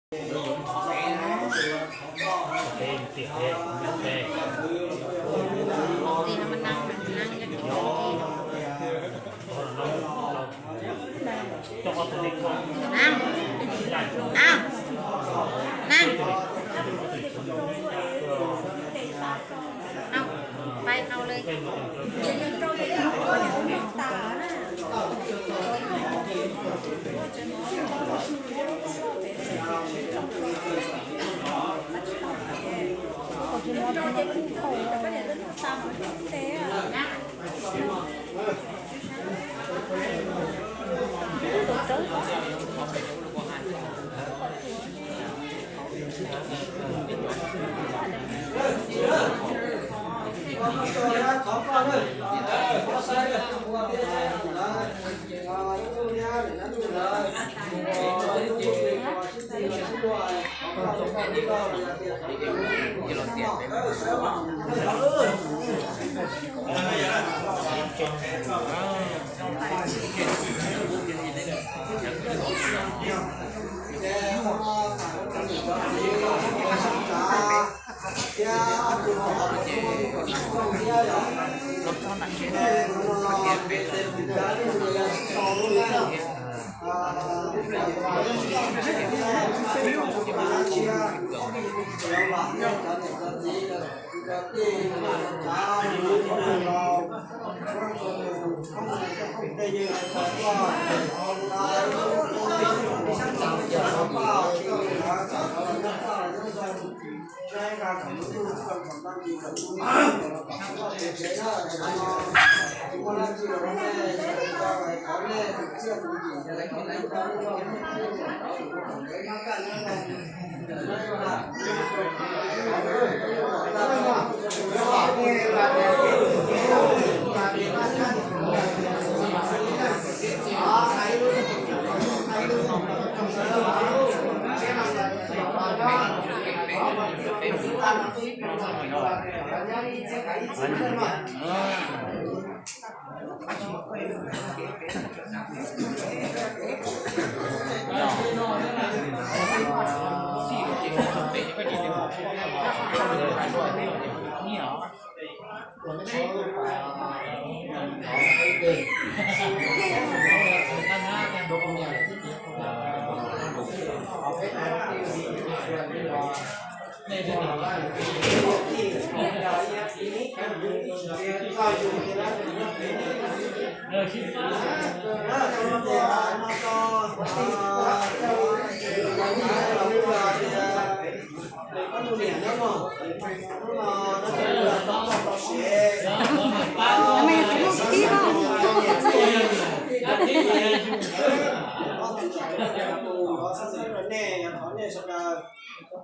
Neeg, neeg, pais tau li.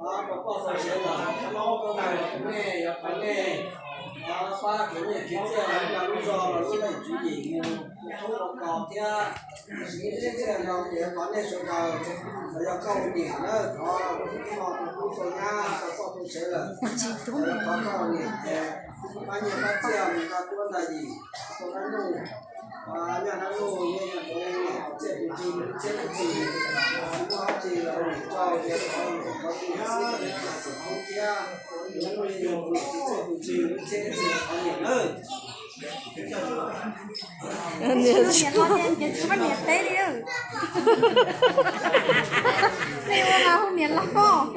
Pab poj tau siav los, nej yog pab nej, pab kev nyiaj kev txiaj los yog lub zog los lub neej tswv yim mus thoob rau koj thiab. Siv txiaj no ces thov nej sawv daws los yog koj ua niam na, thov no tus tub tau nyab tau poj tau sev lawm, thov koj ua niam ces pab nyiaj pab txiaj mus nqa tuab nqa yim rau dab nuj, nyiaj dab nuj, nyiaj nyiaj tus niam tus txiaj tus ntsig lub txhiab lub txhis, muaj dab tsi los ua niam rau ces thov niam rau tus niam xwb kom niam txawm khoob thiab, tus niam tus txiaj tus ntsig lub txhiab lub txhis thov niam nawb.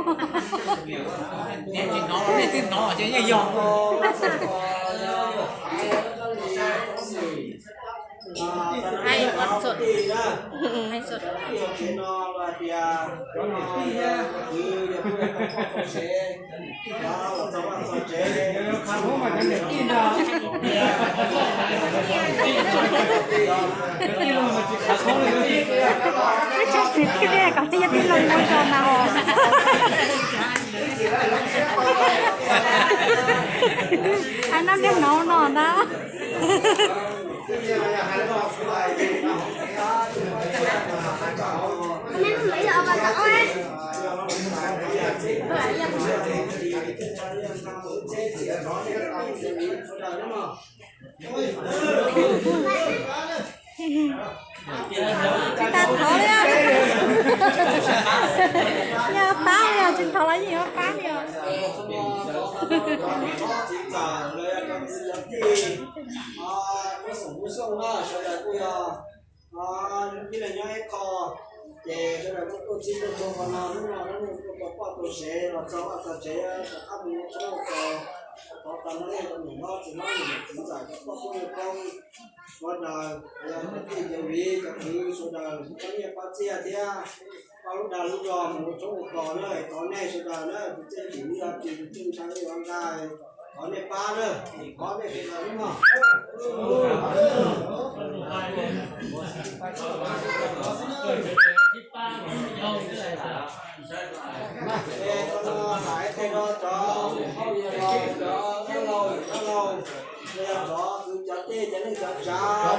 Niam teb li, nej ua mas hu niam laj koj. Hais txhua, hais txhua. Ib tsoom kwv tij kom tej yog tij laug nyob zoo na ho. Hais no niag hnov no ntag. Tsis tas thov li. Yog pab yog tsis tau los yeej yuav pab li os. Ib leeg nyob ib qho, ces sawv daws tuaj txhij tuaj txhua qhov no, hnub no lawv tuaj tua poj tua sev los txog vaj txog tsev, rov qab mus ua tshoob ua kos, thov txog nej cov niam hlob txiv hlob niam txiv ntxawm cov poj koob yawg koob sawv daws, yog cov tij cov viv cov kwv sawv daws pab nyiaj pab txiaj thiab pab lub dag lub zog mus ua tshoob ua kos na, thov nej sawv daws na, tus txij tus yog tus txij ntshai ua nqaij, thov nej pab na, thov nej sawv daws na mog. Es no hais tej no cov hauj lwm los cov dab laug dab laug, los yog cov kwv cov tij cov neej cov tsav cov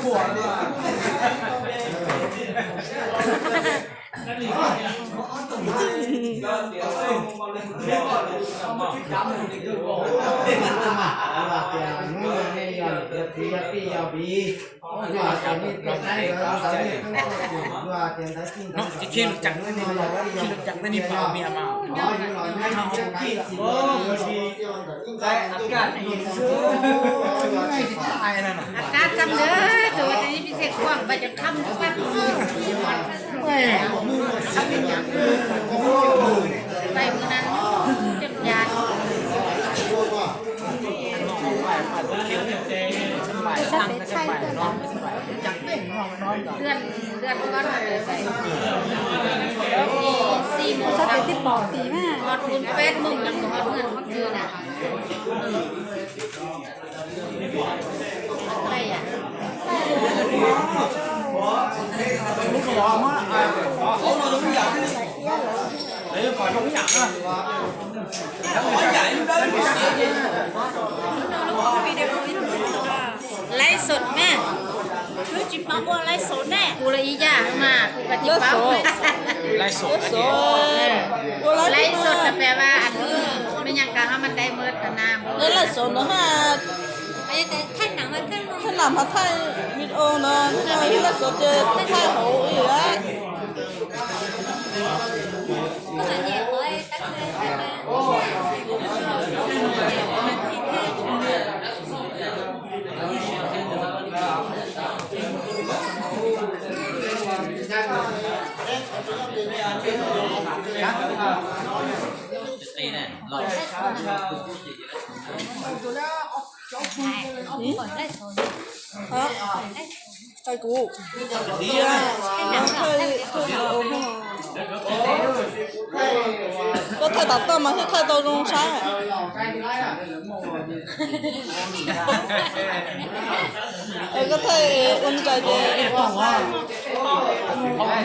phooj cov ywg, Ces khi lub ceem ne, khi lub ceem ne ni pom miam mas. Kab kam ntawd tus ua tus ib pis xes kuam pais cov kham pab pais mus nan cem yas. Ntawm ntawm koj xij mus sab tim pom tim na, ho tus peb mus nyob mus ho tus pab twg na. Laiv xom mas, kuv los ib yam mas kuv kuj tsis paub. Laiv xom, laiv xom no peb ua me nyuam kav ho mas dai muab qhov na. Laiv xom no ha. Thaij nam mas thaij video no, thaij no ib laj xov ces thaij hauv ib yam. Hais kuv, koj thaij tom toj mas thiaj thaij tau zoo saib. Koj thaij ua ntsaim ces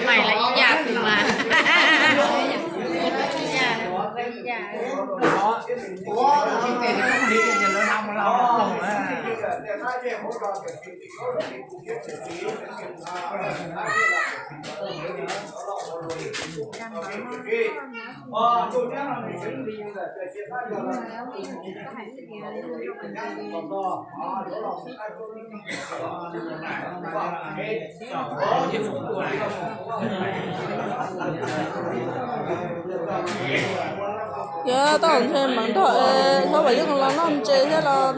mày là y chang tôi mà. Yog tau ntshe meem nrog Hlob Vam Yeej los noj ntses thiab los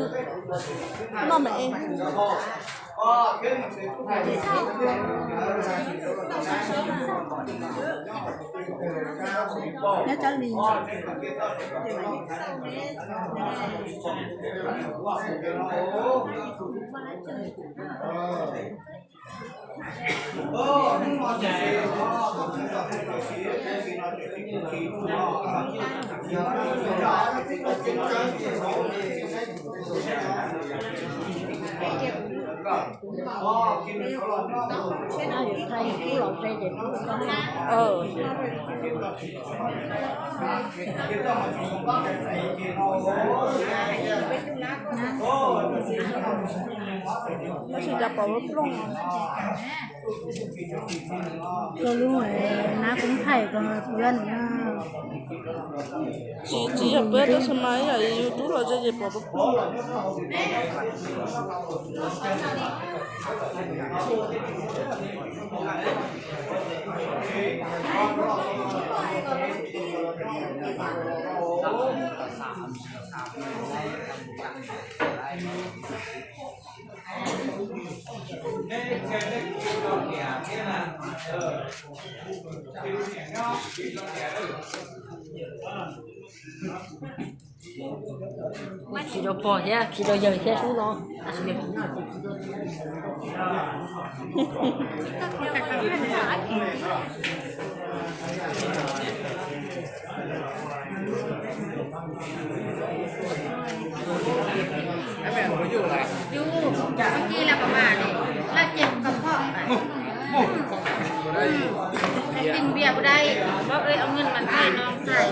noj me es. Tab sis cas pom plooj. Koj lub nab koob thaij ko puab no. Tsis, tsis yog peb tab sis mas yog YouTube los ze ces pom plooj. Khi rau pog thiab khi rau yawg thiab sub no. Yus, ib kis lawm pab mas ne, laj ces koj pom. Hais tias npias puas dai, pab ej, au nws mas thaij no thaij.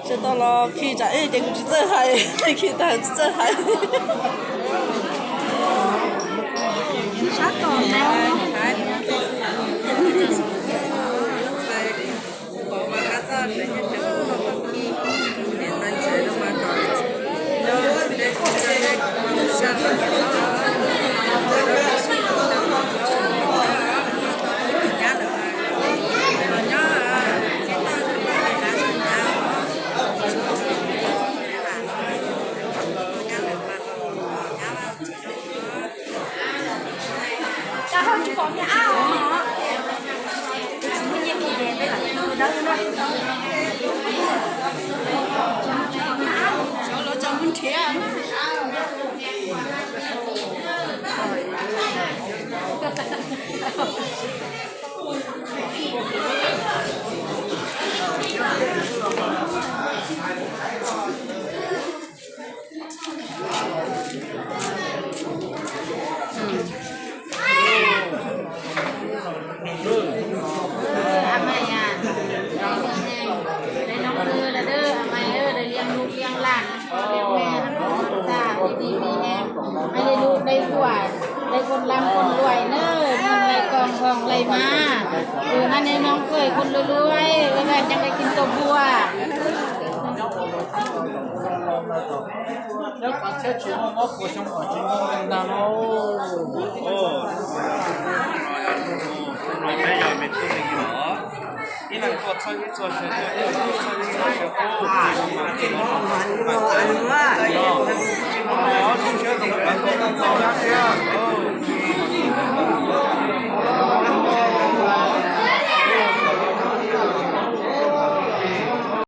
Tsis tau los khi tsam ib ces kuv tsis txawj hais, khi tag tsis txawj hais. Ai li lus dai quas, dai kos lam kos luais nawb, nws dai kos nqos lais mas. Tus hab neb noog koj kos luais luais, ua vaj ceeb dai kis tau npua.